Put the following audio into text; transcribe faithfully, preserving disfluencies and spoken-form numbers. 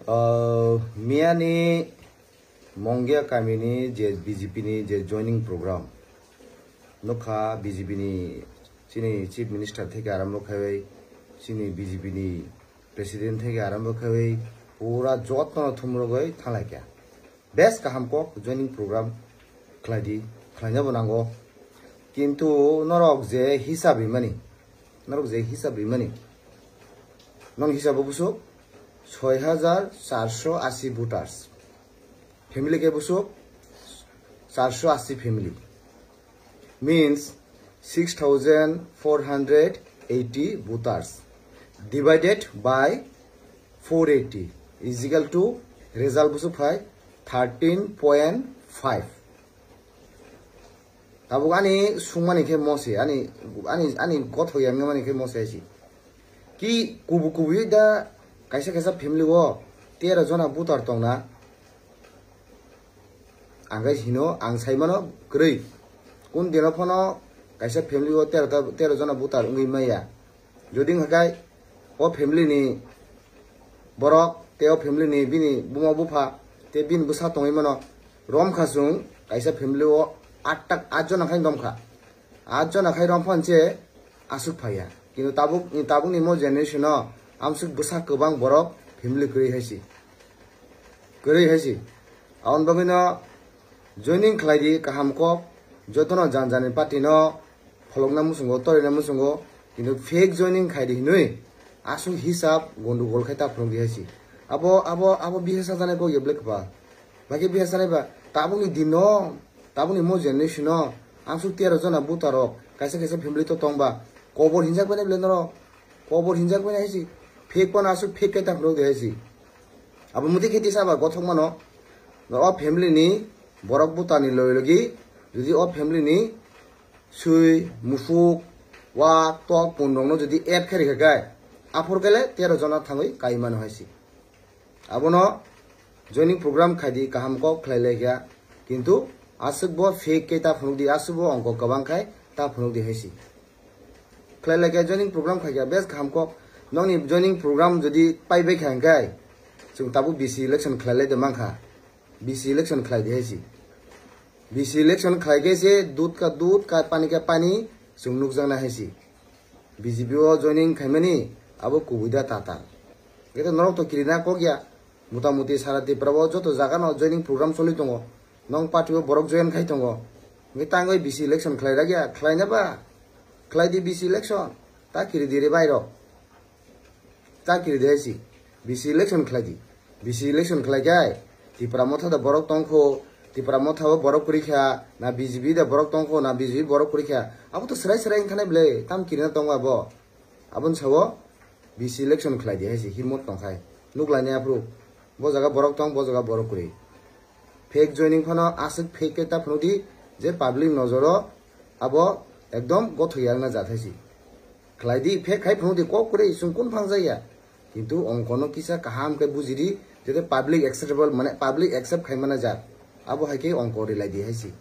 Uh, miyani Mongia kamini je B J P ni je joining program nukha, B J P ni chini Chief Minister theke arambho khaiwi, chini B J P ni President theke arambho khaiwi, pura jotno thumrogwi thanglaikha. Bes kaham kok joining program khlaidi, khlainabo nango. Kintu norok je hisab rimani, norok je hisab rimani, non hisabo busuk soi hajar charso asi voters, family ke busuk charso asi family, means six thousand four hundred eighty voters divided by four eighty is equal to result busuk phai thirteen point five. Tabuk ani sungmani khe mose, ani, ani, ani gotho yangmani khe mose si. Ki kubu kubu da kaisa kaisa family o tero jona voter tongna. Ang khe hino, ang sai mano kwrwi. Kun dino phano kaisa family o tero ta, tero jona voter wngwi maya. Jodi hwnkhe o family ni borok tei o family ni bini buma bupha tei bini bwsa tongwi mano. Romkha chwng kaisa family o aat tak, aat jona khai romkha. Aat jona khai romphano se aswk phaiya. Kintu tabuk, tabukni mo generation o amswk bwsa kwbang borok family kwrwi hai si. Kwrwi hai si. Aboni bagwino joining khlai di kaham kok, jotono jan jani party no pholokna muchungo, torina muchungo, kintu fake joining khai di hinwi aswk hisab gondogol khai ta phunuk di hai si. Abo, abo, abo bihar sajani kok ya ble kwpal. Bakhe bihar sanai ba, tabukni dino, tabukni mo generation o, amswk tero jona voter rok, kaisa kaisa family to tong ba, kobor hinjak bai nai ble norok, kobor hinjak bai nai hai si, fake phano aswk fake khai ta phunuk di hai si. Abo muti khe tisa ba gothok mano, o family ni borok voter ni logi logi, jodi o family ni swi, musuk, wak, tok, pun rok no jodi add khai rikha khai, aphur khe le tero jona thangwi kai mano hai si. Abono joining program khai di kaham kok khlai lai kha, kintu aswk bo fake khe ta phunuk di, aswk bo ongko kwbang khai ta phunuk di hai si. Khlai lai kha joining program khai kha, bes kaham kok. Nokni joining program jodi pai bai kha hwnkhe chwng tabuk B C election khlai lai de mankha, B C election khlai di hai si. B C election khlai khe se dud ka dud, ka pani ka pani chwng nukjaknai hai si. B J P o joining khaimani abo kubui da tatal. Khe norok to kirina kok ya. Mota moti sara Tripura o joto jaga no joining program choli tongo. Nong party o borok join khai tongo. Hwnkhe tangwi B C election khlai rak ya, khlai na ba? Khlai di B C election. Ta kiri di re bai rok. Ta kiri di hai si. B C election khlai di. B C election khlai khai Tipra Motha da borok tong kho, Tipra Motha o borok kwrwi kha, na B J P da borok tong kho, na B J P borok kwrwi kha. Abo to swrai swrai wngkha nai ble, tam kirina tongo abo. Aboni sao B C election khlai di hai si, himot tong khai. Nuk lai nai aphuru. Bo jaga borok tong, bo jaga borok kwrwi. Fake joining phano aswk fake khe ta phunuk di je public nojoro abo ekdom gothok yakna jat hai si. Khlai di, fake khai phunuk di, kok kwrwi, chwng kun phang jaya. Kintu ongkono kisa kaham khe buji di, jete public acceptable, mane public accept khai mana jak. Abo hai khe ongko rilai di hai si.